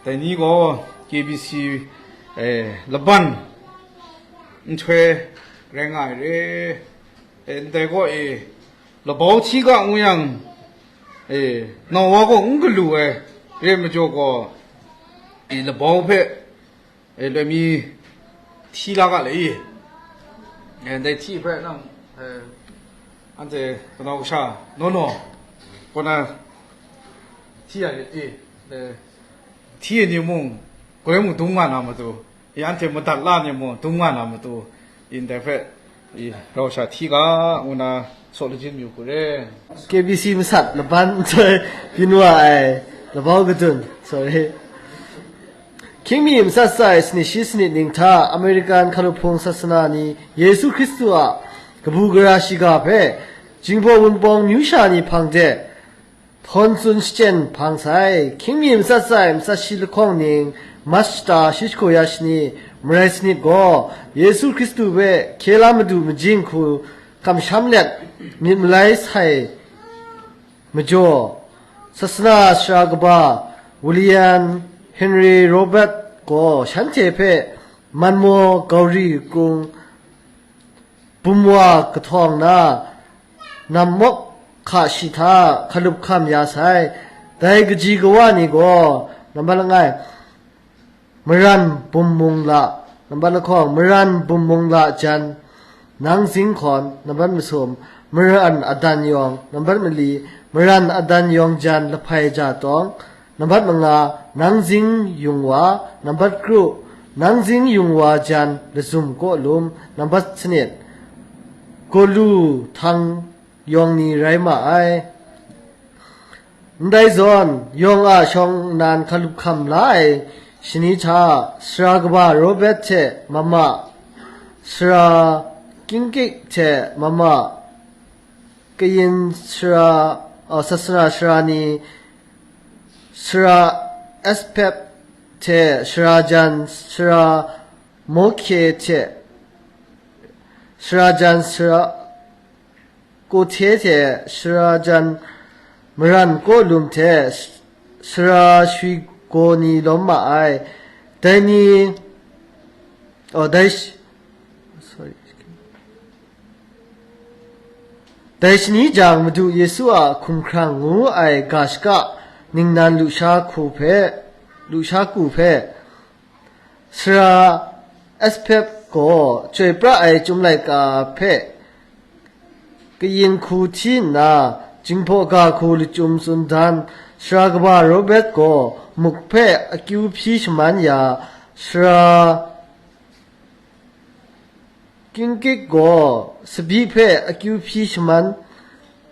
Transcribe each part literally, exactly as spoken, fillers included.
Dai ni gaw K B C, eh, laban nhtoi rai nga ai re. Eh, ndai gaw, eh, labau hti ga ngu yang, eh, nau wa gaw n galu ai re majaw gaw, eh, labau hpe, eh, loi mi hti la ga le i. Eh, ndai hti hpe nang, eh, anhte kanau kasha naw naw kaw na hti ya lit i. Eh, hti ai ni mung, galoi mung dum nga na matu, i anhte madat la ni mung dum nga na matu, i ndai hpe, i rau sha hti ga, ngu na saw lajin yu hku re. K B C masat laban nhtoi byin wa ai, labau kadun, sorry. Hkying mi matsat tsa ai sanit shi sanit ning hta, American hkalup hpung sasana ni Yesu Hkristu a kabu gara shiga hpe, Jinghpaw Wunpawng myu sha ni hpang de, htawn tsun shachyen hpang sai. Hkying mi matsat tsa ai matsat shi lahkawng ning, March shata shi jahku ya shani, marai sanit gaw, Yesu Hkristu hpe hkye la madu majing hku kamsham let, myit malai sai majaw, sasana sara kaba William Henry Robert gaw shanhte hpe Manmaw Gauri Krung bum wa kahtawng na, nam mawk hka shi hta hkalup hkam ya sai. Dai kaji kawa ni gaw, nambat langai, Maran Bum Mung La, nambat lahkawng, Maran Bum Mung La jan, Nang Zing Hkawn, nambat masum, Maran Adan Yawng, nambat mali, Maran Adan Yawng jan, Lahpai Ja Tawng, nambat manga, Nang Zing Yung Wa, nambat kru, Nang Zing Yung Wa jan, Lazum Kaw Lum, nambat sanit, Gaw Lu Htang Yawng ni rai ma ai. Ndai zawn, yawng a shawng nnan hkalup hkam la ai shani hta, Sara kaba Robert hte mama, Sara Kingkik hte mama, kayin sara, a, sasana sara ni, Sara Aspep hte sara jan, Sara Mawhke hte sara jan, Sara Kawhte hte sara jan, Maran Kaw Lum hte sara Shwi Gaw ni lawm ma ai. Dai ni, oh, dai sh-, sorry. Dai shani jang, Madu Yesu a hkumhkrang ngu ai ga shaka ningnan lusha hku hpe, lusha ku hpe, Sara Aspep gaw chyoi pra ai Chyum laika hpe kayin hku hti nna, Jinghpaw ga hku lachyum tsun dan, Sara kaba Robert gaw muk hpe akyu hpyi shaman ya, Sara Kingkik gaw tsabyi hpe akyu hpyi shaman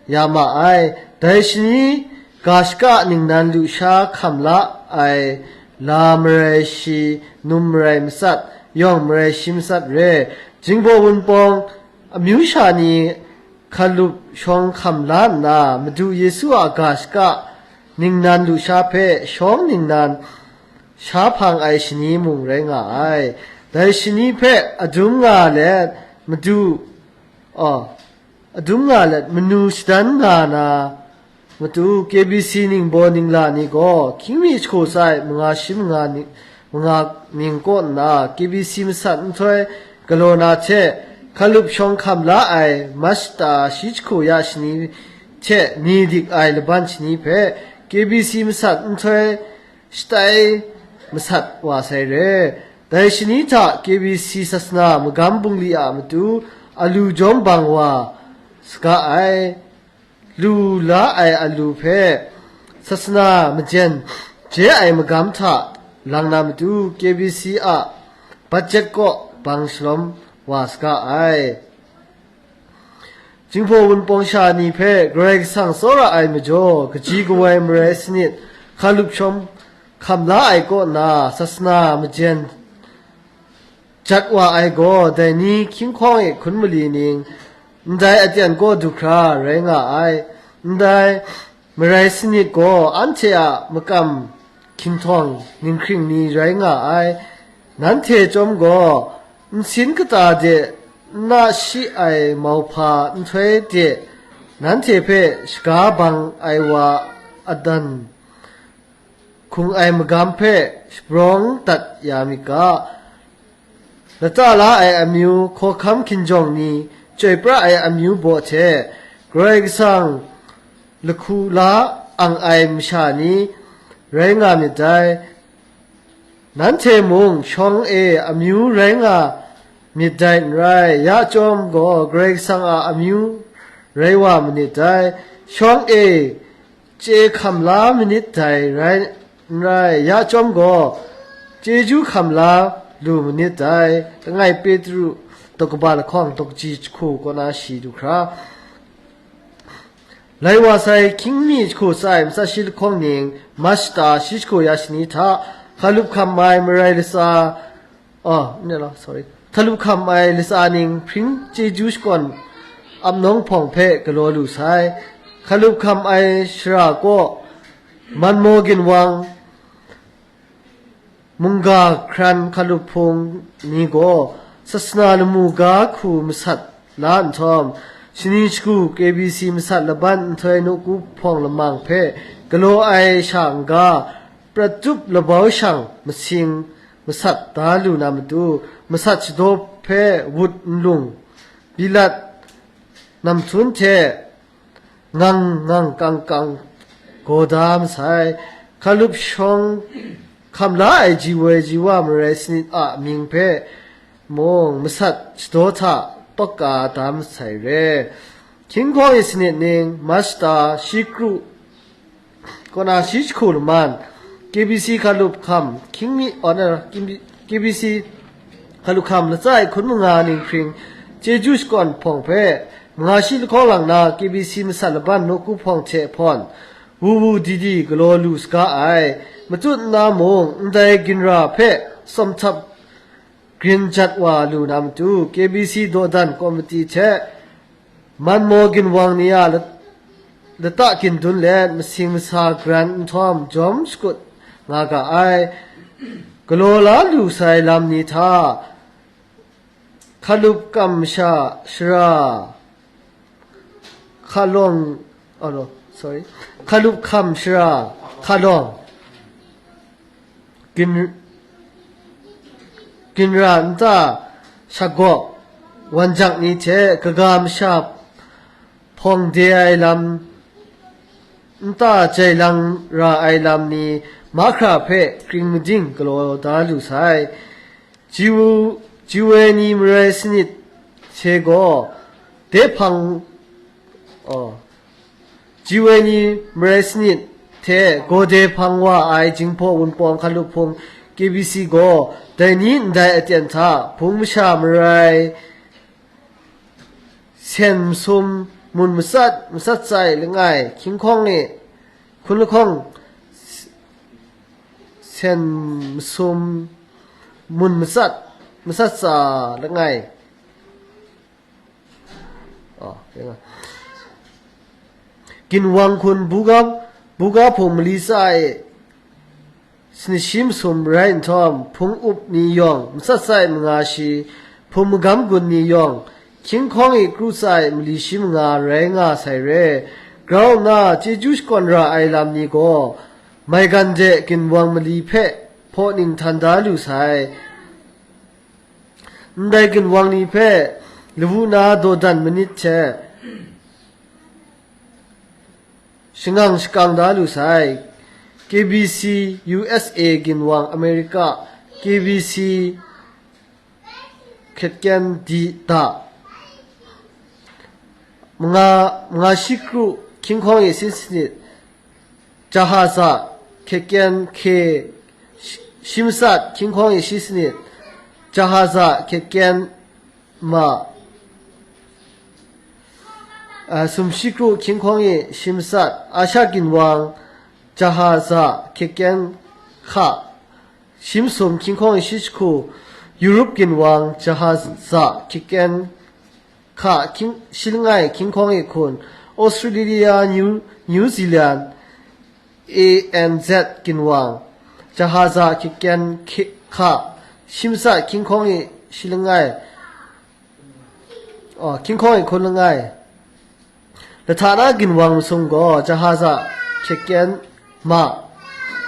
ya ma ai. Dai shani ga shaka ningnan lusha hkam la ai, la marai shi, num marai matsat, yawng marai shi matsat re. Jinghpaw Wunpawng amyu sha ni hkalup shawng hkam la nna, Madu Yesu a ga shaka ningnan lusha hpe shawng ningnan sha hpang ai shani mung rai nga ai. Dai shani hpe adum nga let Madu, oh, adum nga let manu shadan nga na matu K B C ningbaw ningla ni gaw hkying mi jahku tsa ai manga shi manga ni, manga ning kaw nna K B C masat nhtoi galaw na hte hkalup shawng hkam la ai Mach shata shi jahku ya shani hte ni dik ai laban shani hpe K B C masat nhtoi shatai masat wa sai re. Dai shani hta K B C sasana magam bungli a matu alu jawm bang wa saga ai, lu la ai alu hpe sasana majen je ai magam hta lang na matu K B C a budget kaw bang shalawm wa saga ai. Jinghpaw Wunpawng sha ni hpe Karai Kasang tsawra ai majaw, kaji kawai marai sanit hkalup shawng hkam la ai kaw na, sasana majen jat wa ai gaw, dai ni hkying hkawng e hkun mali ning, ndai aten kaw du hkra rai nga ai. Ndai marai sanit gaw anhte a makam hkinhtawng ninghkring ni rai nga ai. Nanhte chyawm gaw, nsin kata de n na shi ai mauhpa nhtoi de nanhte hpe shaga bang ai wa adan hkung ai magam hpe shabrawng dat ya myit ga. Lata la ai amyu, hkawhkam hkinjawng ni, chyoi pra ai amyu baw hte, Karai Kasang lahku la ang ai masha ni rai nga myit dai. Nanhte mung shawng e amyu rai nga myit dai n rai, ya chyawm gaw Karai Kasang a amyu rai wa manit dai. Shawng e chye hkam la manit dai rai n rai, ya chyawm gaw chyeju hkam la lu manit dai. Langai Petru daw kaba lahkawng daw kaji jahku kaw na shi du hkra. Lai wa sai hkying mi jahku tsai matsat shi lahkawng ning, Mach shata shi jahku ya shani hta, hkalup hkam ai marai latsa, oh, ne lo, sorry, hkalup hkam ai latsa ning hpring chyeju shakawn ap nawng hpawng hpe galaw lu sai. Hkalup hkam ai shara kaw, manmaw ginwang, mungga hkran hkalup hpung ni gaw sasana lamu ga hku masat la nhtawm, shani shagu K B C masat laban nhtoi nawku hpawng lamang hpe galaw ai sha n-ga, prat tup labau shang masing masat da lu na matu, masat shadaw hpe wut nlung, bilat namhtun hte ngang ngang kang kang gaw da masai. Hkalup shawng hkam la ai ji woi ji wa marai sanit a mying hpe mung masat shadaw hta tawk ka da masai re. Hkying hkawng e sanit ning, Mach shata shi kru kaw na shi jahku laman, K B C hkalup hkam hkying mi, oh, no, K B C hkalup hkam latsa e hkun manga ning hpring chyeju shakawn hpawng hpe manga shi lahkawng lang na, K B C masat laban nawku hpawng hte hpawn, wu wu di di galaw lu saga ai. Matut nna mung, ndai ginra hpe sawmhtap grin jat wa lu na matu, K B C dawdan komiti hte manmaw ginwang ni a lat-, lata gindun let masing masa garan nhtawm jawm shakut nga ga ai. Galaw la lu sai lam ni hta, hkalup hkam sha shara, hkalawng, oh no, sorry, hkalup hkam shara, hkalawng, gin-, ginra nta shagawk, wanjak ni hte kaga masha hpawng de ai lam, nta jai lang ra ai lam ni mahkra hpe kring mading galaw da lu sai. Jiwu, jiwoi ni marai sanit hte gaw, de hpang, oh, jiwoi ni marai sanit hte gawde hpang wa ai Jinghpaw Wunpawng hkalup hpung K B C gaw, dai ni ndai aten hta hpung masha marai, sen masum, mun matsat, matsat tsai langai, hkying hkawng e, hkun lahkawng, sen masum, mun matsat, matsat tsa langai. Oh, ginwang hkun buga, buga hpung mali tsa e, sanit shi masum rai nhtawm, hpung up ni yawng matsat tsai manga shi, hpung magam gun ni yawng hkying hkawng e kru tsai mali shi manga rai nga sai re. Grau nna chyeju shakawn ra ai lam ni gaw, maigan de ginwang mali hpe hpaw ning htan da lu sai. Ndai ginwang ni hpe lawu na dawdan manit hte shangang shakang da lu sai. K B C U S A ginwang America, K B C hkyet kyen di da, manga, manga shi kru hkying hkawng e shi sanit, jahaza hkyet kyen hkye, shi, shi matsat hkying hkawng e shi sanit, jahaza hkyet kyen ma, a, sum shi kru hkying hkawng e shi matsat, Asha ginwang jahaza hkyet kyen hka, shi masum hkying hkawng e shi jahku, Europe ginwang jahaza hkyet kyen hka, hkying, shi langai hkying hkawng e hkun, Australia, New, New Zealand, A N Z ginwang, jahaza hkyet kyen hkye, hka, shi matsat hkying hkawng e shi langai, oh, hkying hkawng e hkun langai. Lathana ginwang masum gaw jahaza hkyet kyen ma,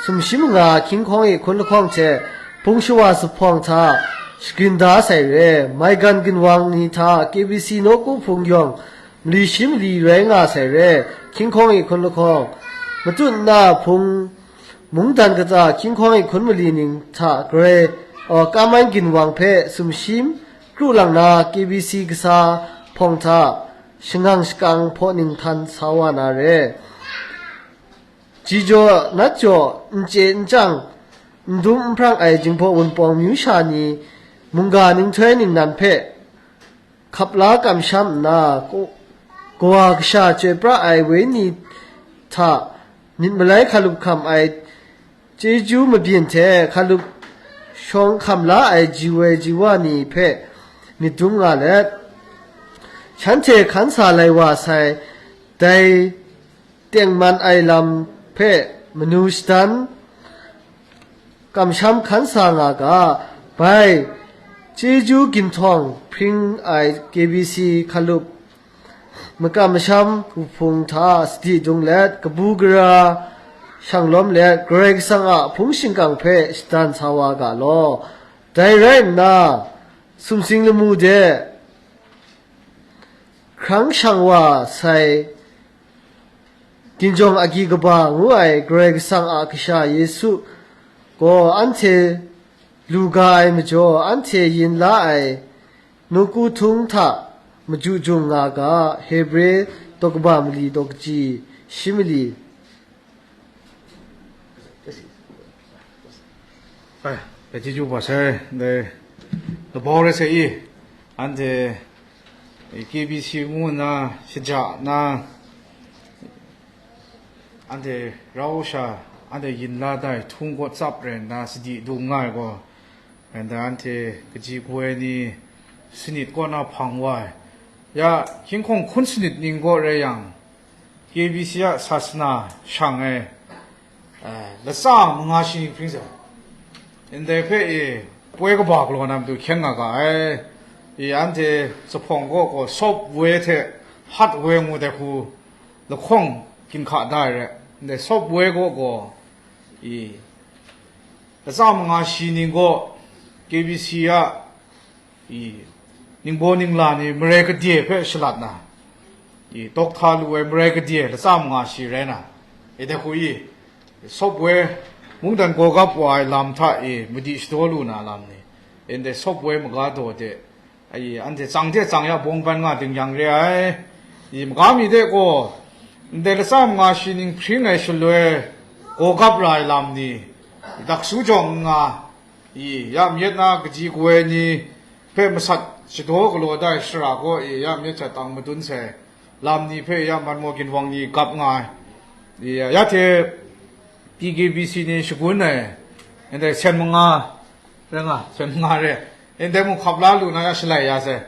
sumshi manga hkying hkawng e hkun lahkawng hte hpung shawa zuphpawng hta shagrin da sai re. Maigan ginwang ni hta K B C nawku hpung yawng mali shi mali rai nga sai re. Hkying hkawng e hkun lahkawng matut nna hpung mungdan kata hkying hkawng e hkun mali ning hta grai, aw, Kaman ginwang hpe sumshi kru lang na K B C kasa hpawng hta shangang shakang hpaw ning htan sa wa na re. Ji jaw nat jaw, n chye n chyang, n dum n hprang ai Jinghpaw Wunpawng myu sha ni mungga ninghtoi ningnan hpe hkap la kamsham nna, kaw-, kawa kasha chyoi pra ai wenyi hta myit malai hkalup hkam ai chyeju mabyin hte hkalup shawng hkam la ai ji woi ji wa ni hpe myit dum nga let, shanhte hkan sa lai wa sai, dai tengman ai lam hpe manu shadan kamsham hkan sa nga ga, bai chyeju ginhtawng hpring ai K B C hkalup makam masham hpung hta sadi dung let, kabu gara shang lawm let, Karai Kasang a hpung shingkang hpe shadan sa wa ga law. Dai rai nna, sumsing lamu de hkrang shang wa sai, ginjawng agyi kaba ngu ai Karai Kasang a Kasha Yesu gaw anhte lu ga ai majaw, anhte yin la ai nawku htung hta maju jung nga ga. Hebre daw kaba mali daw kaji shi mali. Ai, dai chyeju ba sai, dai labau rai sai i, anhte K B C ngu nna shaja na, anhte rau sha, anhte yin la dai htung gaw tsap rai nna sadi dung nga ai gaw, Nda anhte kaji kawoi ni sanit kaw na hpang wa ai. Ya, hkying hkawng hkun sanit ning kaw rai yang, K B C a sasana shang ai, eh, latsa manga shi ning hpring sa. Ndai hpe e, poi kaba galaw na matu hkyen nga ga ai. I anhte zuphpawng kaw gaw software hte hardware ngu dai hku lahkawng ginhka da ai re. Ndai software kaw gaw, i, Latsa manga shi ning gaw K B C a, i, ningbaw ningla ni marai kade hpe shalat na, i, dawk hta lu ai marai kade latsa manga shi rai na, e dai hku i, software mungdan gaw gap wa ai lam hta e madi shadaw lu na lam ni, e ndai software maga daw de, Ai, anhte tsang hte tsang ya bawng ban nga ding yang re ai. I, maga mi de gaw, ndai latsa manga shi ning hpring ai shaloi, gaw gap ra ai lam ni, dak su jawng n nga, i, ya myit na kaji kawoi ni hpe masat shadaw galaw da ai shara gaw, i, ya myit hta tang madun sai lam ni hpe ya man maw ginwang ni gap nga ai. I, ya hte P K B C ni shagun ai, ndai sen manga, rai nga, sen manga re. Ndai mung hkap la lu na ya shalai ya sai.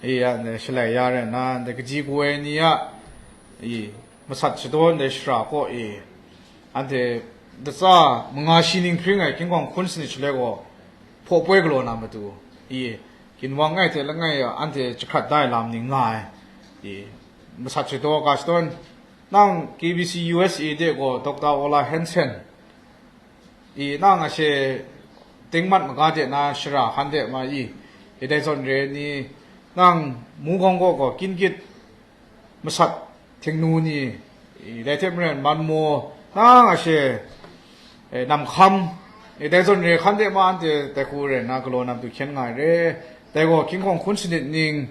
I ya, ndai shalai ya rai nna, ndai kaji kawoi ni a, i, masat shadaw ndai shara kaw e, anhte datsa manga shi ning hpring ai hkying hkawng hkun sanit shaloi gaw, hpaw poi galaw na matu, i, ginwang ai hte langai a anhte jahkrat da ai lam ni nga ai, i, masat shadaw ga shadawn, nang K B C U S A de gaw Doctor Ola Hansen, I, nang ashe Tengman maga de na shara hkan de ma i, i dai zawn re ni, nang Mungawng kaw gaw Kinggit masat Htingnu ni, i, dai hte maren Manmaw, nang ashe, e, Namhkam, i, dai zawn re hkan de ma anhte dai hku re nna galaw na matu hkyen nga ai re, dai gaw hkying hkawng hkun sanit ning,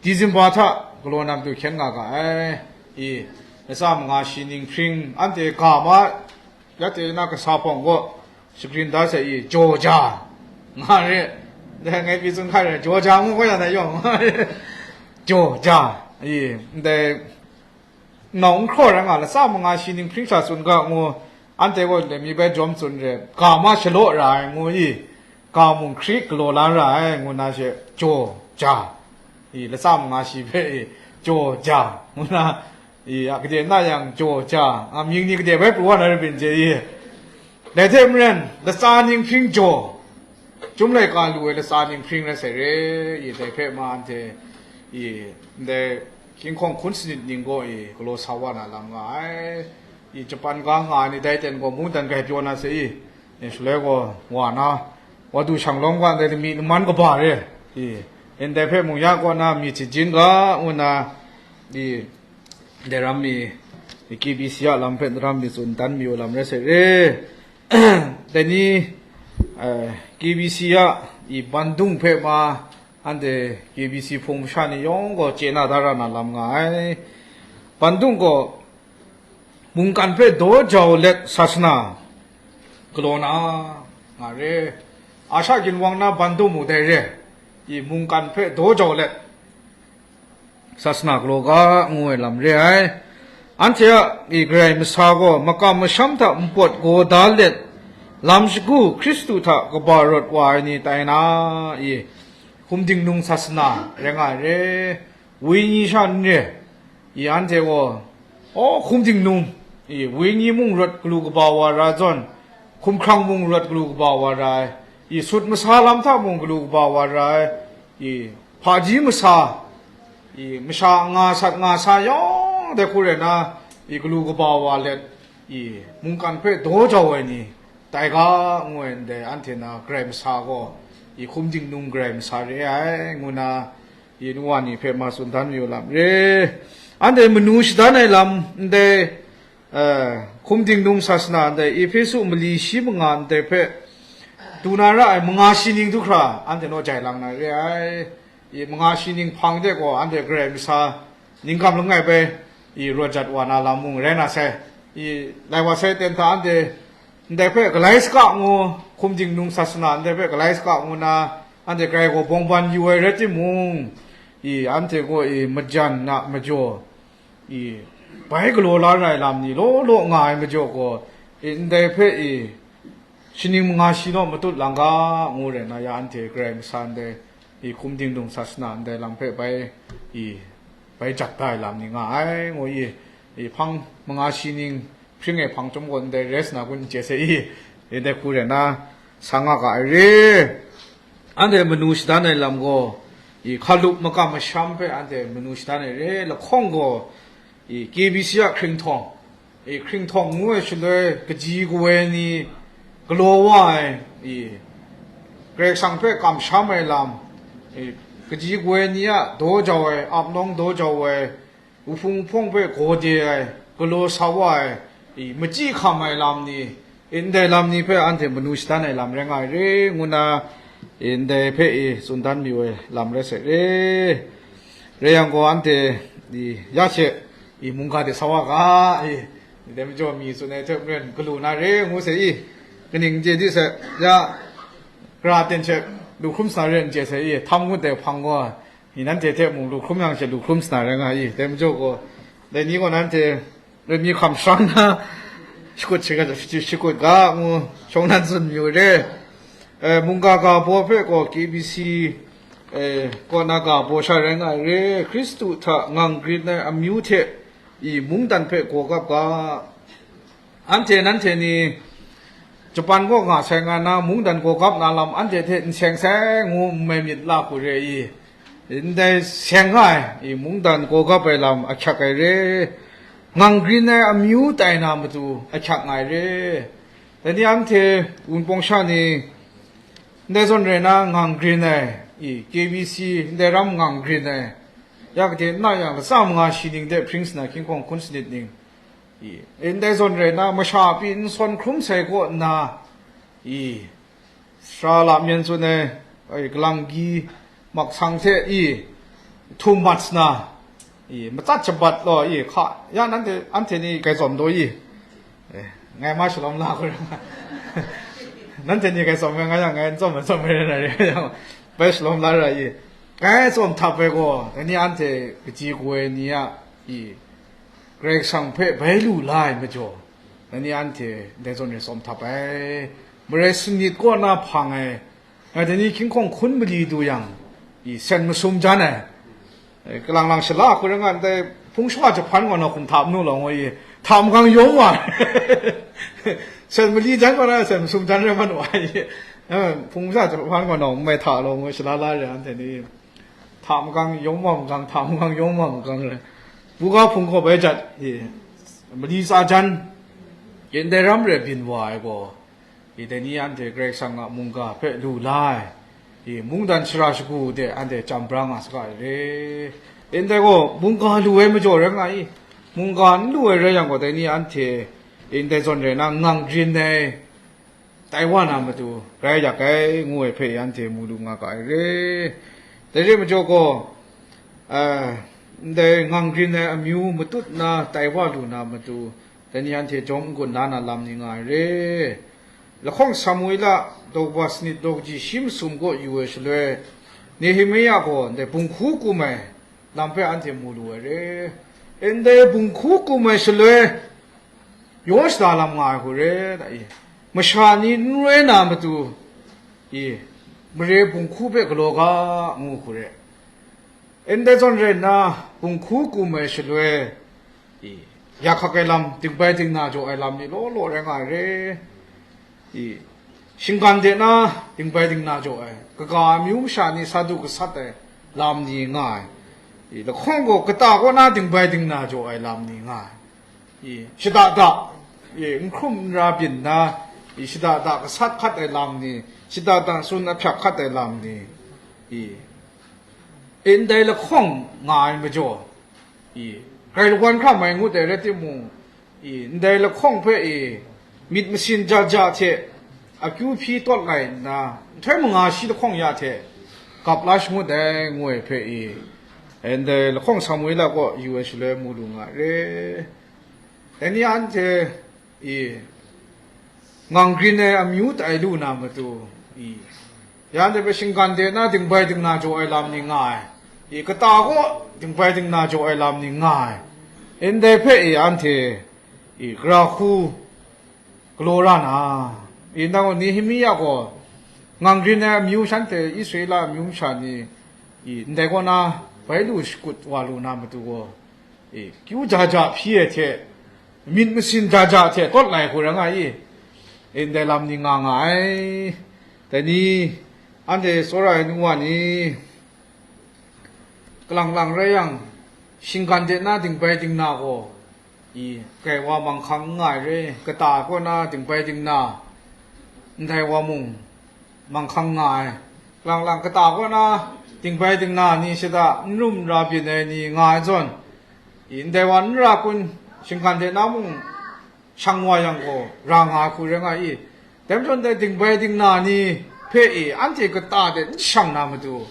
Disemba hta galaw na matu hkyen nga ga ai. I, latsa manga shi ning hpring, anhte ga ma, ya te na kasa hpawng gaw, shagrin da sai i, jaw ja, nga re, dai ngai pyi tsun hkai re, jaw ja ngu gaw ya na yawng, nga re, jaw ja, i, ndai, Nau n hkraw rai nga, latsa manga shi ning hpring sha tsun ga ngu, anhte gaw ndai mi bai jawm tsun re, ga ma shalaw ra ai ngu i, ga mung hkri galaw la ra ai ngu na she, jaw ja, i, latsa manga shi hpe i, jaw ja, ngu na, i, a, gade na yang, jaw ja, a, mying ni gade bai pru wa na rai byin je i, Dai hte maren, latsa ning hpring jaw, chyum laika lu ai latsa ning hpring rai sai re, i, dai hpe ma anhte, i, ndai hkying hkawng hkun sanit ning gaw, i, galaw sa wa na lam nga ai. I Japan ga nga ai ni dai ten gaw mungdan grai pyaw na se i, e, shaloi gaw wa na, wa du shang lawm ga ndai lami laman kaba re i, ndai hpe mung ya kaw na mi chijin ga ngu na, i, ndai ram mi, i, K B C a lam hpe daram mi tsun dan mi u lam rai sai re. Dai ni, eh, K B C a i bandung hpe ma, anhte K B C hpung masha ni yawng gaw chye na da ra na lam nga ai. Bandung gaw mungkan hpe daw jau let sasana galaw na nga re. Asha ginwang na bandung mu dai re, i mungkan hpe daw jau let sasana galaw ga ngu ai lam re ai. Anhte a i Karai masa gaw makam masham hta npawt gaw da let, lam shagu Hkristu hta kaba rawt wa ai ni tai na, i hkum dingnung sasana rai nga ai re, wenyi sha n re, i anhte gaw, aw, hkum dingnung, i wenyi mung rawt galu kaba wa ra ai zawn, hkumhkrang mung rawt galu kaba wa ra ai, i sut masa lam hta mung galu kaba wa ra ai, i hpaji masa, i masha nga sat nga sa yawng dai hku rai na, i galu kaba wa let, i mungkan hpe daw jau ai ni tai ga ngu ai ndai, anhte na Karai masa gaw i hkum dingnung Karai masa re ai ngu na, i nu wa ni hpe ma tsun dan mayu lam re. Anhte manu shadan ai lam ndai, eh, hkum dingnung sasana ndai Ehpesu mali shi manga ndai hpe du na ra ai manga shi ning du hkra anhte naw jai lang na re ai. I manga shi ning hpang de gaw anhte Karai masa ningkam langai bai i rawt jat wa na lam mung rai na sai. I lai wa sai ten hta anhte ndai hpe galai saka ngu, hkum dingnung sasana ndai hpe galai saka ngu na, anhte Karai gaw bawng ban yu ai rai timung, i anhte gaw i majan na majaw, i bai galaw la ra ai lam ni law law nga ai majaw gaw, i ndai hpe i shaning manga shi naw matut lang ga ngu rai na, ya anhte Karai masa ndai i hkum dingnung sasana ndai lam hpe bai i bai jak da ai lam ni nga ai ngu i, i hpang manga shi ning hpring e hpang chyawm gaw ndai res na kun n chye se i, i ndai hku rai na, sa nga ga ai re. Anhte manu shadan ai lam gaw, i hkalup makam masham hpe anhte manu shadan ai re, lahkawng gaw, i K B C a hkringhtawng, i hkringhtawng ngu ai shaloi kaji kawoi ni galaw wa ai, i Karai Kasang hpe kamsham ai lam, i kaji kawoi ni a daw jau ai, ap nawng daw jau ai, wuhpung hpawng hpe gaw de ai, galaw sa wa ai, i machyi hkam ai lam ni, i ndai lam ni hpe anhte manu shadan ai lam rai nga ai re, ngu na, i ndai hpe i tsun dan mayu ai lam rai sai re. Rai yang gaw, anhte i ya she i mungga de sa wa ga, i dai majaw mi tsun ai hte maren galu na re ngu sai i, kaning n chye di sai, ya, gara ten she lu hkrum sa re n chye sai i, htam ngut ai hpang gaw, i nanhte hte mung lu hkrum yang she lu hkrum sa na rai nga i, dai majaw gaw, dai ni gaw nanhte myit mi hkam sharang na, shakut shaga, shakut ga ngu shawng nan tsun mayu re. Eh, mungga ga baw hpe gaw K B C, eh, kaw na ga baw sha rai nga ai re, Hkristu hta ngang grin ai amyu hte i mungdan hpe gaw gap ga, anhte nanhte ni Japan kaw nga sai nga na mungdan gaw gap na lam anhte hte n seng sai ngu n mai myit la hku re i, ndai seng nga ai i mungdan gaw gap ai lam ahkyak ai re, ngang grin ai amyu tai na matu ahkyak nga ai re. Dai ni anhte wunpawng sha ni ndai zawn rai na ngang grin ai i, K B C ndai ram ngang grin ai, ya gade n na yang latsa manga shi ning de hpring sana hkying hkawng hkun sanit ning, i, ndai zawn rai na masha pyi n sawn hkrum sai kaw nna, i, sara lamyan tsun ai, ai, galanggi maksang hte, i, htum mat sana, i, matsat shabat law, i, hka, ya nanhte, anhte ni grai tsawm daw i, eh, ngai ma shalawm la hku rai nga, nanhte ni grai tsawm ai nga yang, ngai n tsawm ai, tsawm ai rai na re yang, bai shalawm la ra i, ngai tsawm htap ai gaw, dai ni anhte kaji kawoi ni a, i, Karai Kasang hpe bai lu la ai majaw, dai ni anhte ndai zawn e tsawm htap ai, marai sanit kaw na hpang ai, ngai dai ni hkying hkawng hkun mali du yang, i, sen masum jan ai, e, kalang lang shala hku rai nga ndai, hpung shawa jahpan gaw na hkum hta manu law ngu i, hta makang yawm wa, sen mali jan gaw na sen masum jan rai mat wa i, e, hpung shawa jahpan gaw na n mai hta law ngu shala la re anhte ni. Hta makang yawm wa makang, hta makang yawm wa makang rai. Buga hpung gaw bai jat, e, mali tsa jan, Ndai ram rai byin wa ai gaw, i dai ni anhte Karai Kasang a mungga hpe lu la ai, i mungdan shara shagu de anhte chyam bra nga saga ai re. Ndai gaw mungga lu ai majaw rai nga i, mungga n lu ai rai yang gaw, dai ni anhte ndai zawn rai na ngang rin ai tai wa na matu rai yak ai, ngu ai hpe anhte mu lu nga ga ai re. Dai re majaw gaw, a, ndai ngang rin ai amyu matut na tai wa lu na matu, dai ni anhte jawm n-gun la na lam ni nga ai re. Lahkawng Samuela daw kaba sanit daw kaji shi masum kaw yu ai shaloi, Nehemia gaw ndai bunghku kum ai lam hpe anhte mu lu ai re. Ndai bunghku kum ai shaloi, yaw shada lam nga ai hku re, da i, masha ni n roi na matu, i, mare bunghku hpe galaw ga, ngu hku re. Ndai zawn rai nna, bunghku kum ai shaloi, i, ya hkak ai lam, dingbai dingna jaw ai lam ni law law rai nga ai re. I, shinggan de na dingbai dingna jaw ai, kaga amyu masha ni sa du gasat ai lam ni nga ai. I, lahkawng gaw kata kaw na dingbai dingna jaw ai lam ni nga ai. I, shada da, i, n hkrum n ra byin na, i, shada da gasat hkat ai lam ni, shada da tsun ahpyak hkat ai lam ni, i, i, ndai lahkawng nga ai majaw, i, grai lagawn hkra mai ngut ai rai timung, i, ndai lahkawng hpe, i, myit masin ja ja hte akyu hpyi tawt lai nna, nhtoi manga shi lahkawng ya hte gap la shangut ai, ngu ai hpe, i, ndai lahkawng Samuela kaw yu ai shaloi mu lu nga ai re. Dai ni anhte, i, ngang rin ai amyu tai lu na matu, i, ya anhte hpe shinggan de na dingbai dingna jaw ai lam ni nga ai, i, kata kaw dingbai dingna jaw ai lam ni nga ai, ndai hpe, i, anhte, i, gara hku galaw ra na, i, nang Nehemia gaw ngang rin ai amyu shanhte Israela amyu masha ni, i, ndai kaw na bai lu shakut wa lu na matu gaw, e, kyu ja ja hpyi ai hte, myit masin ja ja hte tawt lai hku rai nga i, e, ndai lam ni nga nga ai. Dai ni, anhte tsawra ai nu wa ni, kalang lang rai yang, shinggan de na dingbai dingna gaw, i, kai wa manghkang n nga ai re, kata kaw na dingbai dingna, ndai wa mung, manghkang nga ai. Lang lang kata kaw na dingbai dingna ni shada n rum ra byin ai ni nga ai zawn, i, ndai wa n ra kun, shinggan de na mung shang wa yang gaw, ra nga ai hku rai nga i. Dai majaw dai dingbai dingna ni hpe, i, anhte kata de n shang na matu,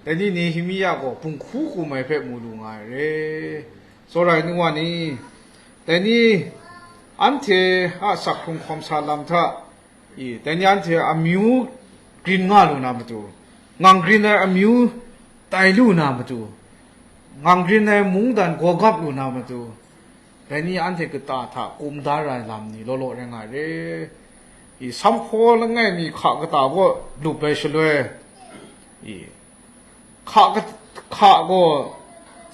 dai ni Nehemia gaw bunghku kum ai hpe mu lu nga ai re. Tsawra ai nu wa ni, dai ni anhte a sak hkrung hkawm sa lam hta, i, dai ni anhte amyu grin nga lu na matu, ngang grin ai amyu tai lu na matu, ngang grin ai mungdan gawgap lu na matu, dai ni anhte kata hta kum da ra ai lam ni law law rai nga ai re. I, samhpaw langai mi hka kata kaw lup ai shaloi, i, hka, hka gaw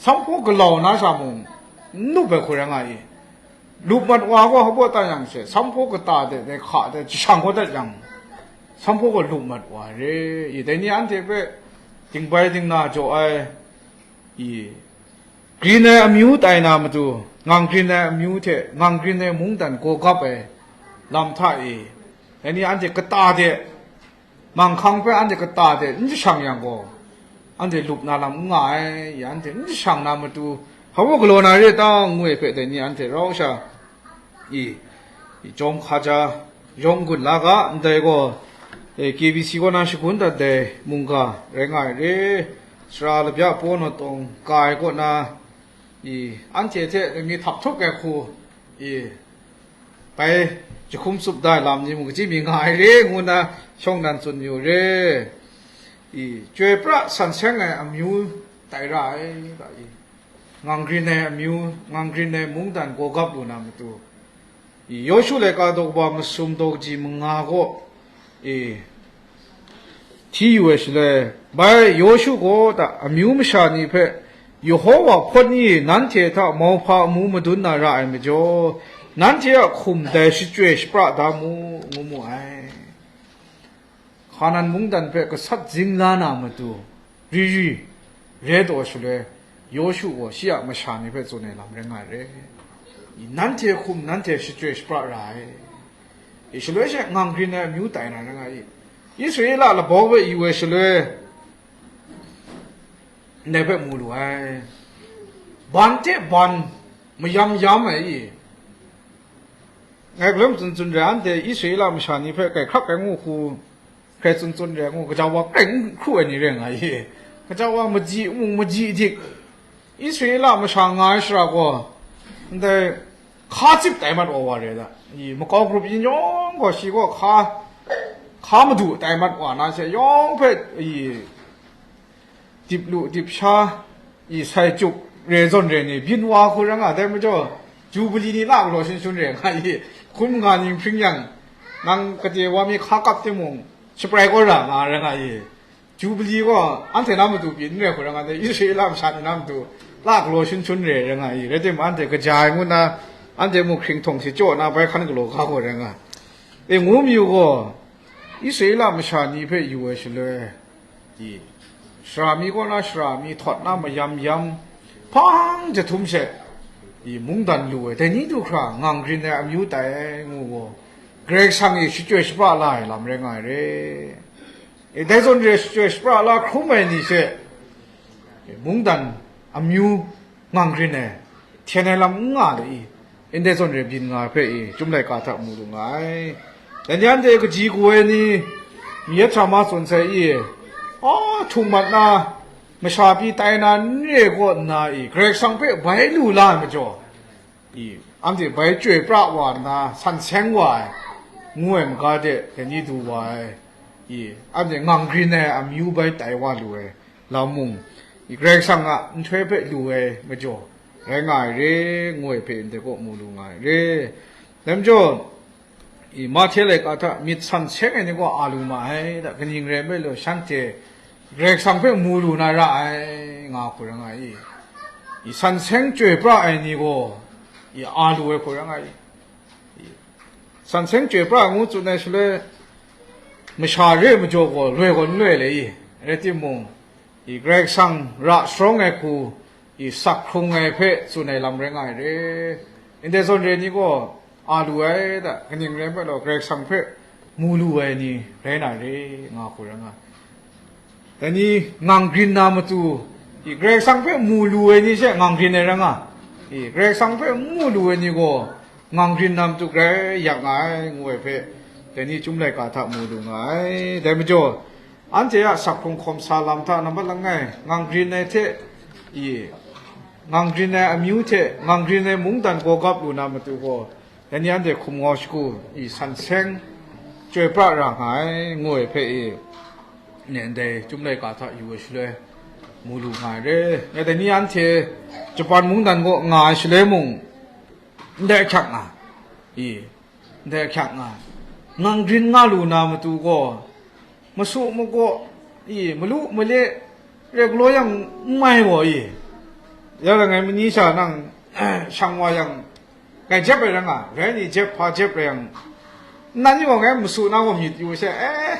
samhpaw galau na sha mung, n lup ai hku rai nga i. Lup mat wa gaw hpabaw tan yang she, samhpaw kata de, de hka de jashang kau dat yang, samhpaw gaw lup mat wa ai re. I, dai ni anhte hpe dingbai dingna jaw ai, i, grin ai amyu tai na matu, ngang grin ai amyu hte ngang grin ai mungdan gawgap ai lam hta e, dai ni anhte kata de, manghkang hpe anhte kata de n jashang yang gaw, anhte lup na lam n nga ai, ya anhte n jashang na matu, hpa mung galaw na re ta, ngu ai hpe dai ni anhte rau sha, i, i jawm hka ja, yawng n-gun la ga, ndai gaw, e, K B C kaw na shagun dat ai mungga rai nga ai re, sara labya paw naw tawng ka ai kaw na, i, anhte hte myit htak htuk ai hku, i, bai jahkum tsup da ai lam ni mung, kaji mi nga ai re, ngu na shawng nan tsun yu re. I, chyoi pra san seng ai amyu tai ra ai, ga i, ngang grin ai amyu, ngang grin ai mungdan gawgap lu na matu, i, Yawshu laika daw kaba masum daw kaji manga gaw, i, hti yu ai shaloi, bai Yawshu gaw ta amyu masha ni hpe Yehova hpawt ni nanhte hta mauhpa amu madun na ra ai majaw, nanhte a hkum dai shachyoi shapra da mu, ngu mu ai. Hkanan mungdan hpe gasat zing la na matu, ri ri, re taw shaloi, Yawshu gaw shi a masha ni hpe tsun ai lam rai nga ai re. Nanhte hkum nanhte shachyoi shapra ra ai. Shaloi she ngang grin ai amyu tai na rai nga i. Israela labau hpe yu ai shaloi, ndai hpe mu lu ai. Ban hte ban mayam yam ai i. Ngai galoi matsun tsun re, anhte Israela masha ni hpe kai hkrap kai ngu hku, hkrai tsun tsun re ngu, gaja wa hkrai n hkru ai ni re nga i. Gaja wa maji mung maji dik, Israela masha nga ai shara gaw, ndai hka cip tai mat wa wa re da. I makau grup yin yawng gaw shi gaw hka, hka madu tai mat wa na she yawng hpe, i, dip lu dip sha, i sai cup re zawn re ni byin wa hku ra nga, dai majaw, Jubili ni la galaw shun shun re nga i, hkum nga ning hpring yang, nang kade wa mi hka kap timung, shaprai kau ra nga ra nga i, Jubili gaw anhte na matu pyi n re hku ra nga, dai Israela masha ni na matu la galaw shun shun re ra nga i, rai timung, anhte kaja ai ngu na, anhte mung hkring htawng shi chyaw na, bai hkan galaw ga gaw ra nga. E, ngu mayu gaw, Israela masha ni hpe yu ai shaloi, i, sara mi kaw na sara mi htawt na mayam yam, hpang jahtum she, i, mungdan lu ai, dai ni du hkra ngang grin ai amyu tai ai ngu gaw, Karai Kasang i shachyoi shapra la ai lam rai nga ai re. E, dai zawn re shachyoi shapra la hkrum ai ni she, e, mungdan amyu ngang grin ai, hten ai lam n nga ai i, ndai zawn re byin nga ai hpe i, Chyum laika hta mu lu nga ai. Dai ni anhte kaji kaw ai ni, mi yet hta ma tsun sai i, a, htung mat na, masha pyi tai na n re kaw nna i, Karai Kasang hpe bai lu la ai majaw, i, anhte bai chyoi pra wa nna, san seng wa ai, ngu ai maga de, dai ni du wa ai, i, anhte ngang grin ai amyu bai tai wa lu ai, lam mung, i, Karai Kasang a nhtoi hpe lu ai majaw, rai nga ai re, ngu ai hpe ndai kaw mu lu nga ai re. Dai majaw, i, Mahte laika hta myit san seng ai ni gaw a lu ma ai, da, kaning rai nme law, shanhte Karai Kasang hpe mu lu na ra ai, nga hku ra nga i. I, san seng chyoi pra ai ni gaw, i, a lu ai hku ra nga i. I, san seng chyoi pra ngu tsun ai shaloi, masha re ai majaw gaw loi gaw n loi le i, rai timung, i, Karai Kasang ra sharawng ai hku, i, sak hkrung ai hpe tsun ai lam rai nga ai re. Ndai zawn re ni gaw a lu ai da, kaning rai nme law, Karai Kasang hpe mu lu ai ni rai na re, nga hku ra nga. Dai ni ngang grin na matu, i, Karai Kasang hpe mu lu ai ni she ngang grin ai ra nga. I, Karai Kasang hpe n mu lu ai ni gaw, ngang grin na matu grai yak nga ai, ngu ai hpe, dai ni Chyum laika hta mu lu nga ai. Dai majaw, anhte a sak hkrung hkawm sa lam hta nambat langai, ngang grin ai hte, i, ngang grin ai amyu hte ngang grin ai mungdan gawgap lu na matu gaw, dai ni anhte hkum ngau shagu, i, san seng chyoi pra ra nga ai, ngu ai hpe i, ne ndai Chyum laika hta yu ai shaloi, mu lu nga ai re. Ngai dai ni anhte Japan mungdan kaw nga ai shaloi mung, ndai ahkyak nga, i, ndai ahkyak nga, ngang grin nga lu na matu gaw, masu magaw, i, malu male, re galaw yang n mai gaw, i, ya rai ngai mani sha nang shang wa yang, ngai jep ai rai nga, rai ni jep hpa jep rai yang, nnan ni gaw ngai masu na gaw myit yu she, eh,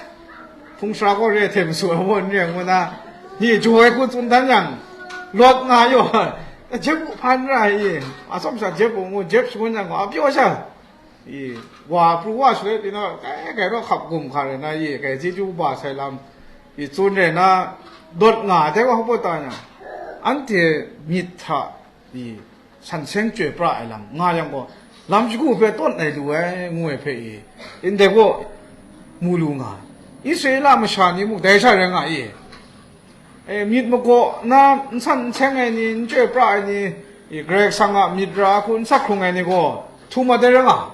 hpung sara gaw re hte masu ai gaw n re ngu na, ni jaw ai hku tsun dan yang, lawt nga yaw, jep u hpan ra i, atsawm sha jep u ngu, jep shangun yang gaw, a pyaw sha, i, wa pru wa shaloi pyi na, kai, kai raw hkap gum hka rai na, i, kai chyeju ba sai lam, i, tsun rai na, dawt nga ai dai wa hpaw ta yang, anhte myit hta, i, san seng chyoi pra ai lam nga yang gaw, lam shagu hpe tawn ai lu ai, ngu ai hpe i, ndai gaw mu lu nga ai. Israela masha ni muk dai sha rai nga i, e, myit magaw na n san n seng ai ni, n chyoi pra ai ni, i, Karai Kasang a myit ra ai hku n sak hkrung ai ni gaw, htum mat ai rai nga.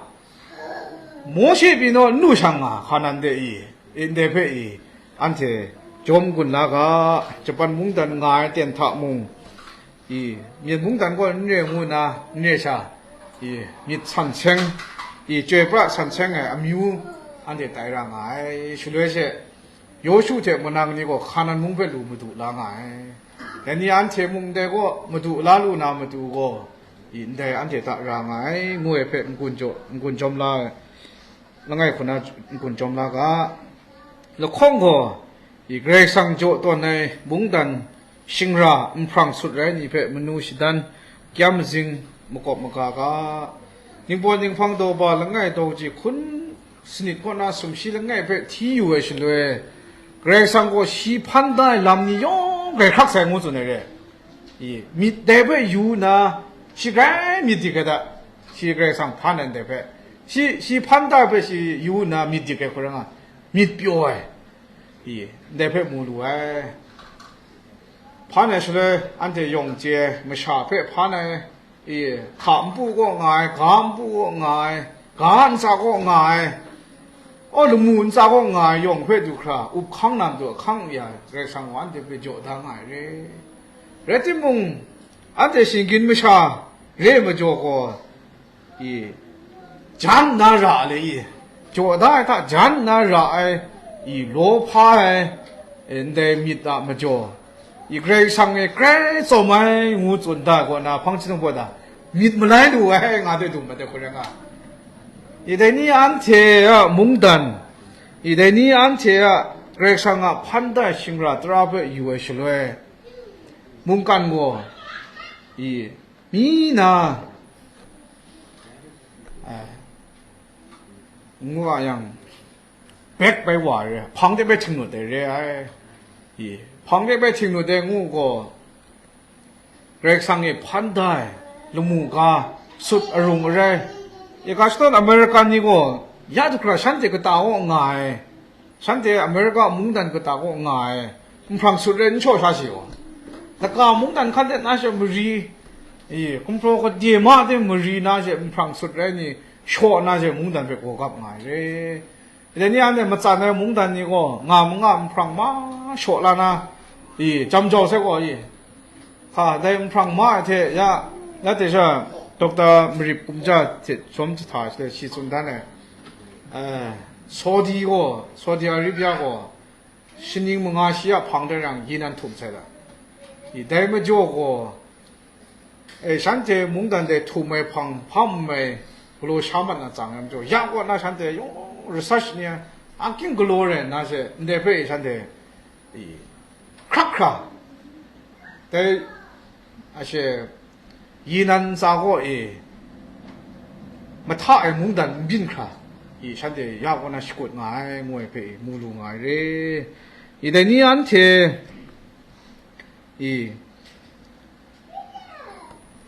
Mawshe pyi naw n lu shang nga, Hkanan de i, ndai hpe i, anhte jawm n gun la ga, Japan mungdan nga ai ten hta mung, i, myen mungdan gaw n re ngu na, n re sha, i, myit san seng, i, chyoi pra san seng ai amyu, anhte tai ra nga ai, shaloi she, Yawshu hte manang ni gaw Hkanan mung hpe lu madu la nga ai. Dai ni anhte mung ndai gaw madu la lu na matu gaw, i, ndai anhte hta ra nga ai, ngu ai hpe n-gun jaw, n-gun jawm la ai, langai hku na n-gun jawm la ga. Lahkawng gaw, i, Karai Kasang jaw tawn ai mungdan shingra nhprang sut rai ni hpe manu shadan kyam mazing makawp maga ga, ningpawt ninghpang daw ba langai daw ji hkun sanit kaw na sumshi langai hpe hti yu ai shaloi, Karai Kasang gaw shi hpan da ai lam ni yawng grai hkrak sai ngu tsun ai re. I, myit dai hpe yu nna, shi grai myit dik ai da, shi Karai Kasang hpan ai ndai hpe, shi, shi hpan da hpe shi yu nna myit dik ai hku rai nga, myit pyaw ai, i, ndai hpe mu lu ai. Hpan ai shaloi, anhte yawng chye ai, masha hpe hpan ai, i, hka npu kaw nga ai, ga npu kaw nga ai, ga ntsa kaw nga ai, aw, lamu ntsa kaw nga ai yawng hpe du hkra, up hkang na matu ahkang ya ai, Karai Kasang gaw anhte hpe jaw da nga ai re. Rai timung, anhte shinggyim masha re ai majaw gaw, i, jan nna ra ai le i, jaw da ai hta jan nna ra ai, i, law hpa ai, e, ndai myit a majaw, i, Karai Kasang e grai tsawm ai ngu tsun da ai kaw na, hpang chyinghtung pawt da, myit malai lu ai nga de dung mat ai hku rai nga. I, dai ni anhte a mungdan, i, dai ni anhte a Karai Kasang a hpan da ai shingra tara hpe yu ai shaloi, mungkan gaw, i, mi na, eh, ngu a yang, bek bai wa re, hpang de bai htinglut ai re ai. I, hpang de bai htinglut ai ngu gaw, Karai Kasang e hpan da ai, lamu ga, sut arung arai, i, ga shadawn American ni gaw, ya du hkra shanhte kata kaw nga ai, shanhte America mungdan kata kaw nga ai, nhprang sut rai n shaw sha shi gaw, daga mungdan hkan let na she mari, i, gumhpraw gade ma de mari na she nhprang sut rai ni shaw na she mungdan hpe gaw gap nga ai re. Dai ni anhte matsan ai mungdan ni gaw nga manga nhprang ma shaw la na, i, jam jau sai gaw, i, hka, dai nhprang ma ai hte ya, ya te sha, Doctor Marip Kumja hte shawm jahta shi tsun dan ai, eh, Saudi gaw, Saudi Arabia gaw, shaning manga shi a hpang de rang, Yinan htum sai la. I, dai majaw gaw, e, shanhte mungdan de htum ai hpang hpa n mai galaw sha mat na tsang ai majaw, ya kaw na shanhte yawng research ni a, a king galaw rai nna she, ndai hpe shanhte, i, hkrak hkra, dai, a she, Yinan ntsa kaw e, mahta ai mungdan n byin hkra, i, shanhte ya kaw na shakut nga ai, ngu ai hpe, i, mu lu nga ai re. I, dai ni anhte, i,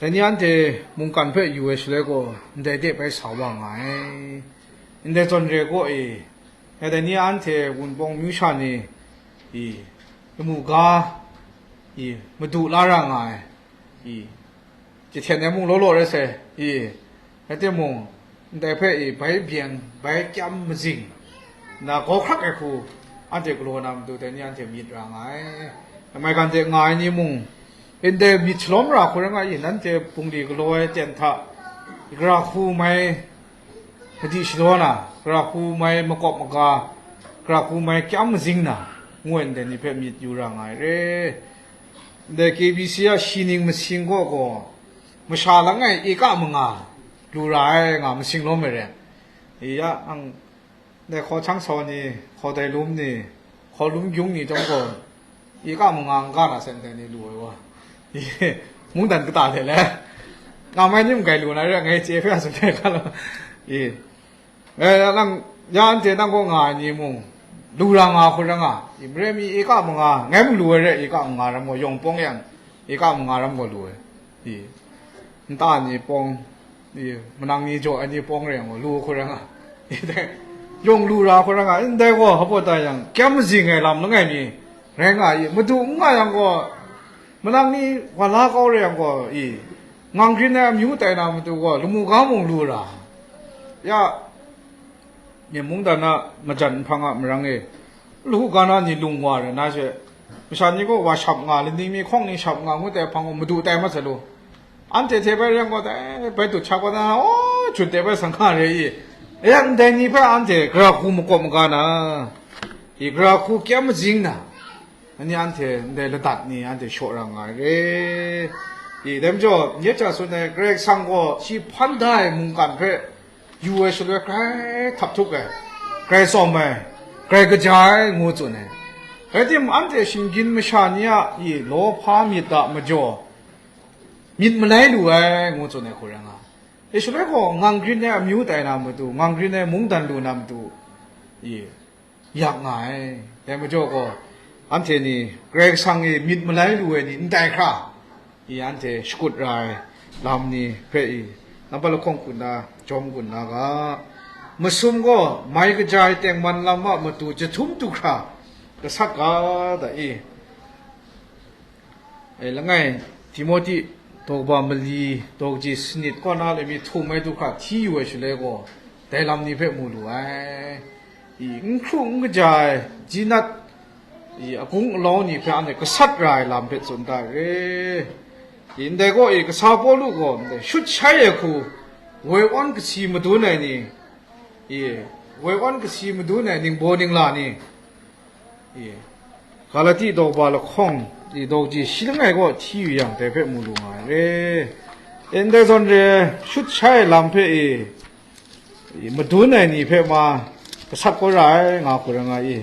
dai ni anhte mungkan hpe yu ai shaloi gaw, ndai de bai sa wa nga ai. Ndai zawn re gaw, i, dai ni anhte Wunpawng myu sha ni, i, lamu ga, i, madu la ra nga ai, i, jahten ai mung law law rai sai, i, rai timung, ndai hpe, i, bai byen, bai kyam mazing, na gawhkrak ai hku, anhte galaw na matu dai ni anhte myit ra nga ai. Maigan de nga ai ni mung, ndai myit shalawm ra hku rai nga i, nanhte bungli galaw ai ten hta, gara hku mai, madi shadaw na, gara hku mai makawp maga, gara hku mai kyam mazing na, ngu ai ndai ni hpe myit yu ra nga ai re. Ndai K B C a shi ning masing kaw gaw, masha langai eka manga lu ra ai nga masing lawm ai re. I ya, ang, ndai hkaw hkyang sau ni, hkaw dai lum ni, hkaw lum gyung ni chyawm gaw, eka manga n ga na se ndai ni lu ai wa. I, mungdan kata hte le, nga mai ni mung gai lu na re, ngai chye hpe a tsun ai ga law. I, eh, nang, ya anhte nang kaw nga ai ni mung, lu ra nga hku rai nga, i, mare mi eka manga, ngai mung lu ai re, eka manga ram gaw, yawng pawng yang, eka manga ram gaw lu ai. I, nta ni pawng, i, manang ni jaw ai ni pawng rai yang gaw, lu hku rai nga. I, dai, yawng lu ra hku rai nga, ndai gaw, hpa tai yang, kyam mazing ai lam langai mi, rai nga i, madu n nga yang gaw, manang ni wa la kau rai yang gaw, i, ngang grin ai amyu tai na matu gaw, lamu ga mung lu ra. Ya, Myen mungdan a majan nhpang a marang e, lawhu ga na ni lung wa rai na she, masha ni gaw wa shap nga, laning mi hkawng ni shap nga ngut ai hpang gaw madu tai mat sai lu. Anhte hte bai reng gaw dai bai dut shap kau na, aw, jut de bai sang hka re i. E, ndai ni hpe anhte gara hku makawp maga na, i, gara hku kyam mazing na, Anhte anhte ndai ladat ni anhte shaw ra nga ai re. I, dai majaw, nye hta tsun ai, Karai Kasang gaw shi hpan da ai mungkan hpe yu ai shaloi, grai htap htup ai, grai tsawm ai, grai kaja ai, ngu tsun ai. Rai timung, anhte shinggyim masha ni a i lawhpa myit a majaw, myit malai lu ai, ngu tsun ai hku rai nga. E shaloi gaw, ngang grin ai amyu tai na matu, ngang grin ai mungdan lu na matu, e, yak nga ai. Dai majaw gaw, anhte ni Karai Kasang e myit malai lu ai ni ndai hkra, i anhte shakut ra ai lam ni hpe i, nampat lahkawng kun na, jawm kun na ga, masum gaw mai kaja ai tengman lam a matu jahtum du hkra gasat ga da i. E, langai Timoti daw kaba mali, daw kaji sanit kaw na le mi htum ai du hkra hti yu ai shaloi gaw, dai lam ni hpe mu lu ai. I, n hkru n kaja ai, jinat, i, agung alau ni hpe anhte gasat ra ai lam hpe tsun da re. I, ndai gaw, i, kasa Pawlu gaw ndai shut shai ai hku, woi awn kasi madun ai ni, i, woi awn kasi madun ai ningbaw ningla ni, i, Galati daw kaba lahkawng, i, daw kaji shi langai kaw hti yu yang, dai hpe mu lu nga ai re. E, ndai zawn re, shut shai ai lam hpe, i, i, madun ai ni hpe ma gasat kau ra ai, nga hku rai nga i.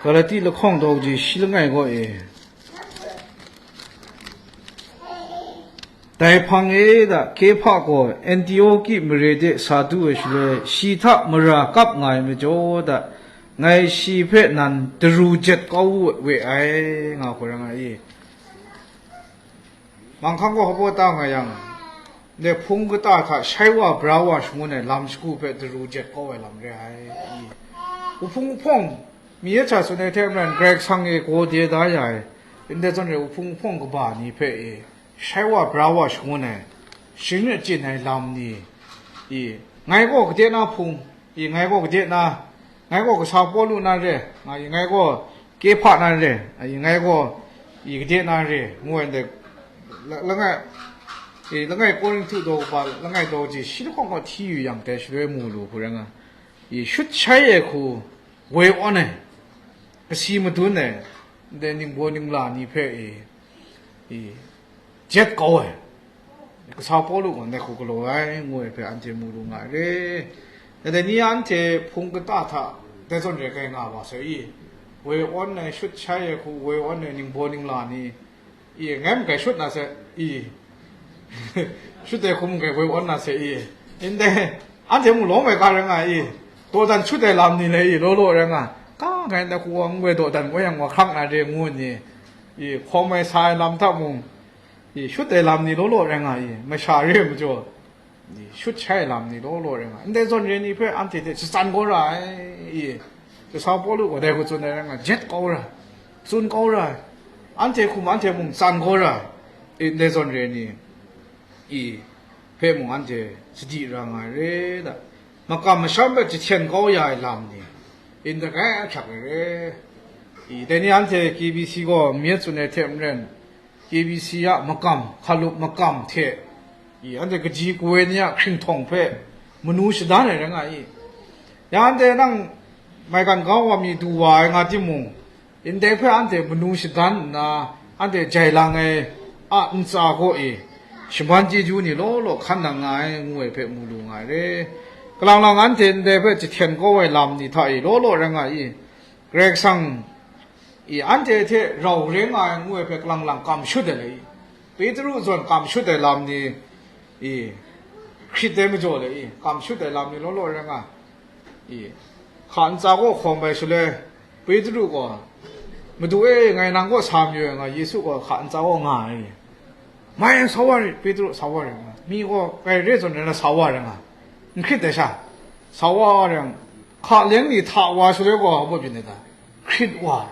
Galati lahkawng daw kaji shi langai kaw e, dai hpang e da, Kehpa gaw Antioki mare de sa du ai shaloi, shi hta mara kap nga ai majaw da, ngai shi hpe nan daru jet kau we ai, nga hku rai nga i. Manghkang gaw hpabaw ta nga yang, ndai hpung kata hta shai wa bra wa shangun ai lam shagu hpe daru jet kau ai lam re ai. Wuhpung wuhpawng, mi ya hta tsun ai hte maren, Karai Kasang e gaw de da ya ai, ndai zawn re wuhpung wuhpawng kaba ni hpe e, shai wa bra wa shangun ai, sharin achyin ai lam ni, i, ngai gaw gade na hpung, i, ngai gaw gade na, ngai gaw kasa Pawlu na re, nga i, ngai gaw Kehpa na re, a, i, ngai gaw, i, gade na re, ngu ai ndai, la-, langai, i, langai Korinhtu daw kaba, langai daw ji shi lahkawng kaw hti yu yang, dai shaloi mu lu hku rai nga, i, shut shai ai hku, woi awn ai, kasi madun ai, ndai ningbaw ningla ni hpe, i, i, jet kau ai, kasa Pawlu gaw ndai hku galaw ai, ngu ai hpe anhte mu lu nga ai re. Dai ni anhte hpung kata hta dai zawn re kai nga wa sai i, woi awn ai shut shai ai hku, woi awn ai ningbaw ningla ni, i, ngai makai shut na sai i, shut ai hku makai woi awn na sai i, ndai, anhte mung lawm ai ga rai nga i, dawdan shut ai lam ni le i, law law rai nga, ka ngai ndai hku wa n woi dawdan woi yang wa hkrak na re ngu ni, i, hkawm ai sa ai lam hta mung, i, shut ai lam ni law law rai nga i, masha re ai majaw, i, shut shai ai lam ni law law rai nga, ndai zawn re ni hpe anhte hte shatsan kau ra ai, i, kasa Pawlu gaw dai hku tsun ai rai nga, jet kau ra, tsun kau ra ai, anhte hkum anhte mung tsan kau ra ai, i, ndai zawn re ni, i, hpe mung anhte sadi ra nga ai re da, makam masham hpe jahten kau ya ai lam ni, i, ndai grai ahkyak ai re, i, dai ni anhte K B C gaw myit tsun ai hte maren, K B C a makam, hkalup makam hte, i, anhte kaji kawa ni a hkringhtawng hpe manu shadan ai rai nga i. Ya anhte nang maigan kau wa mi du wa ai nga timung, ndai hpe anhte manu shadan nna, anhte jai lang ai a ntsa kaw e, shaman chyeju ni law law hkan nang nga ai, ngu ai hpe mu lu nga ai re. Kalang lang anhte ndai hpe jahten kau ai lam ni hta e law law rai nga i. Karai Kasang, i, anhte hte rau re nga ai ngu ai hpe kalang lang kam shut ai le i, Petru zawn kam shut ai lam ni, i, hkrit ai majaw le i, kam shut ai lam ni law law rai nga, i, hka ntsa kaw hkawm ai shaloi, Petru gaw, "Madu e, ngai nang kaw sa mayu ai," nga, Yesu gaw hka ntsa kaw nga ai, "Mai, sa wa rit, Petru, sa wa rit," nga, mi gaw kai re zawn rai na sa wa rai nga, n hkrit ai sha, sa wa rai nga, hka leng ni hta wa shaloi gaw, hpa byin ai ta? Hkrit wa,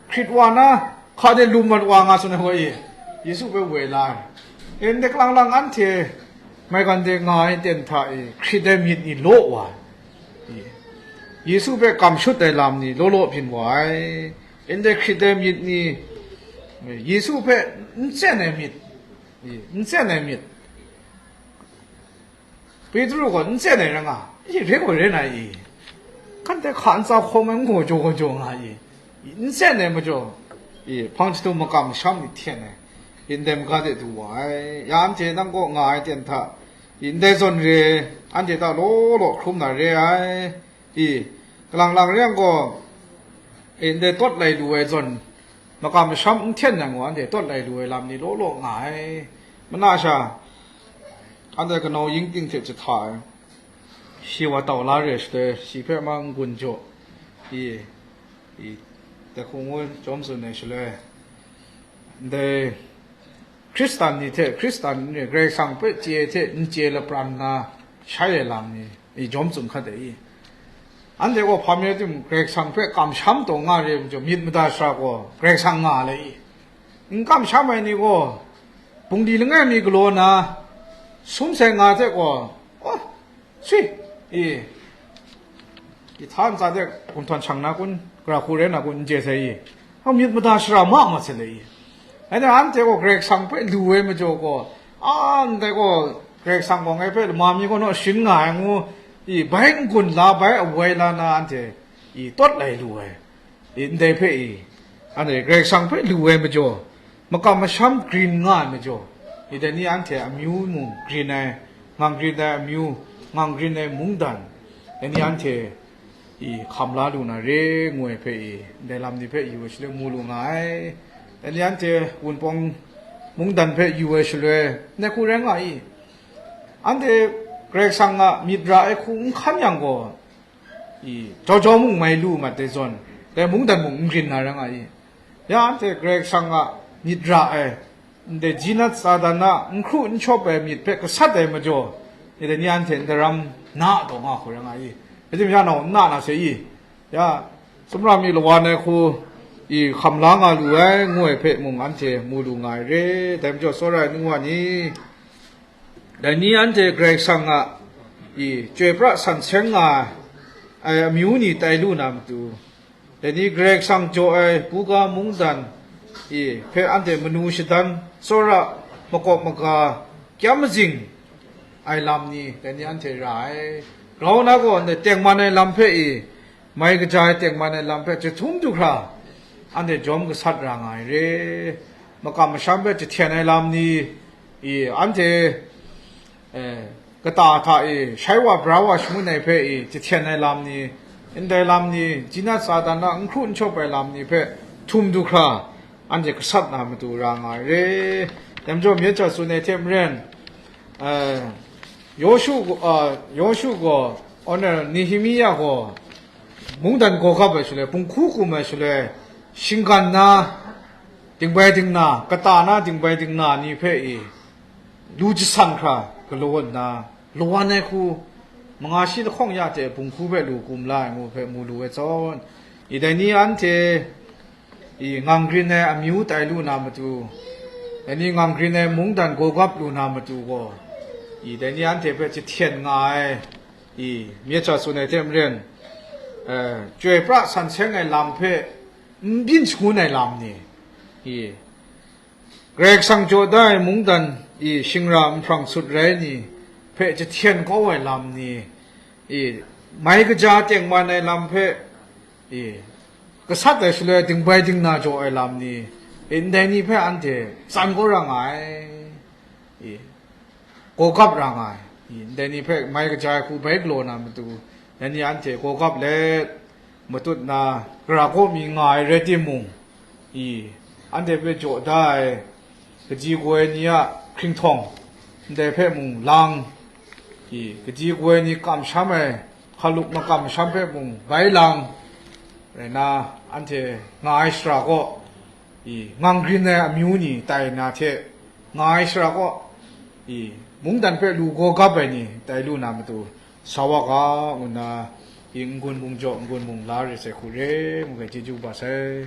hkrit wa na, hka de lu mat wa nga tsun ai gaw e, Yesu hpe woi la ai. E, ndai kalang lang anhte maigan de nga ai ten hta e, hkrit ai myit ni law wa ai. E, Yesu hpe kam shut ai lam ni law law byin wa ai. Ndai hkrit ai myit ni, e, Yesu hpe n tsen ai myit, e, n tsen ai myit. Petru gaw n tsen ai rai nga, i, re gaw re na i? Kan dai hka ntsa hkawm ai n gaw jaw gaw jaw nga i? n sen ai majaw, i, hpang jahtum makam masham myit hten ai, i, ndai maga de du wa ai. Ya anhte nang kaw nga ai ten hta, i, ndai zawn re ai, anhte hta law law hkrum na re ai. I, kalang lang re yang gaw, i, ndai tawt lai lu ai zawn, makam masham n hten ai gaw, anhte tawt lai lu ai lam ni law law nga ai. Mana sha, anhte kanau yingting hte jahta ai, shi wa tau la re shaloi, shi hpe ma n-gun jaw, i, i, dai hku ngu jawm tsun ai shaloi, ndai Hkristan ni hte Hkristan ni Karai Kasang hpe chye hte n chye lapran na shai ai lam ni, i jawm tsun hkat ai i. Anhte gaw hpa mi rai timung, Karai Kasang hpe kamsham taw nga re ai majaw, myit mada shara gaw Karai Kasang nga le i. N kamsham ai ni gaw, bungli langai mi galaw na, sum sai nga hte gaw, oh, swi, i, i hta ntsa de gumhtawn shang na kun, gara hku rai na kun, n chye sai i. Hpa myit mada shara ma ma se le i. Anhte, anhte gaw Karai Kasang hpe lu ai majaw gaw, a, ndai gaw Karai Kasang gaw ngai hpe lama mi kaw naw shin nga ai ngu, i, bai n-gun la, bai awai la na anhte, i, tawt lai lu ai. I, ndai hpe, i, anhte Karai Kasang hpe lu ai majaw, makam masham grin nga ai majaw, i, dai ni anhte amyu mung grin ai, ngang grin ai amyu, ngang grin ai mungdan, dai ni anhte, i, hkam la lu na re ngu ai hpe, i, ndai lam ni hpe yu ai shaloi mu lu nga ai. Dai ni anhte Wunpawng mungdan hpe yu ai shaloi, ndai hku rai nga i? Anhte Karai Kasang a myit ra ai hku n hkan yang gaw, i, jau jau mung mai lu mat ai zawn, dai mungdan mung n grin na rai nga i? Ya anhte Karai Kasang a myit ra ai, ndai jinat Satan a n hkru n shawp ai myit hpe gasat ai majaw, i, dai ni anhte ndai ram na taw nga hku rai nga i? Rai timung, ya nau n na na se i? Ya, sumra mi lawan ai hku, i, hkam la nga lu ai, ngu ai hpe mung anhte mu lu nga ai re. Dai majaw, tsawra ai nu wa ni, dai ni anhte Karai Kasang a, i, chyoi pra san seng nga ai amyu ni tai lu na matu, dai ni Karai Kasang jaw ai buga mungdan, i, hpe anhte manu shadan, tsawra makawp maga, kyam mazing ai lam ni, dai ni anhte ra ai. Grau na gaw, ndai tengman ai lam hpe, i, mai kaja ai tengman ai lam hpe jahtum du hkra, anhte jawm gasat ra nga ai re. Makam masham hpe jahten ai lam ni, i, anhte, eh, kata hta e shai wa bra wa shangun ai hpe, i, jahten ai lam ni, ndai lam ni, jinat Satan a n hkru n shawp ai lam ni hpe htum du hkra, anhte gasat na matu ra nga ai re. Dai majaw, myit ja tsun ai hte maren, eh, Yawshu gaw, ah, Yawshu gaw, Onel Nehemiya gaw, mungdan gaw gap ai shaloi, bunghku gum ai shaloi, shinggan na, dingbai dingna, kata na dingbai dingna ni hpe i, lu jasan hkra galaw nna, lawan ai hku, manga shi lahkawng ya hte bunghku hpe lu gum la ai ngu hpe mu lu ai zawn, i, dai ni anhte, i, ngang grin ai amyu tai lu na matu, dai ni ngang grin ai mungdan gaw gap lu na matu gaw, i, dai ni anhte hpe jahten nga ai, i, myit ja tsun ai hte maren, eh, chyoi pra san seng ai lam hpe n byin shangun ai lam ni, i, Karai Kasang jaw da ai mungdan, i, shingra nhprang sut rai ni hpe jahten kau ai lam ni, i, mai kaja tengman ai lam hpe, i, gasat ai shaloi dingbai dingna jaw ai lam ni, i, ndai ni hpe anhte tsan kau ra nga ai, i, gaw gap ra nga ai, i, ndai ni hpe mai kaja ai hku bai galaw na matu, dai ni anhte gaw gap let, matut na, gara kaw mi nga ai rai timung, i, anhte hpe jaw da ai kaji kaw ai ni a hkringhtawng, ndai hpe mung lang, i, kaji kaw ai ni kamsham ai hkalup makam masham hpe mung bai lang, rai na, anhte nga ai shara kaw, i, ngang grin ai amyu ni tai na hte nga ai shara kaw, i, mungdan hpe lu gaw gap ai ni tai lu na matu, sa wa ga, ngu nna, i, n-gun mung jaw, n-gun mung la re sai hku re, ngu ga chyeju ba sai.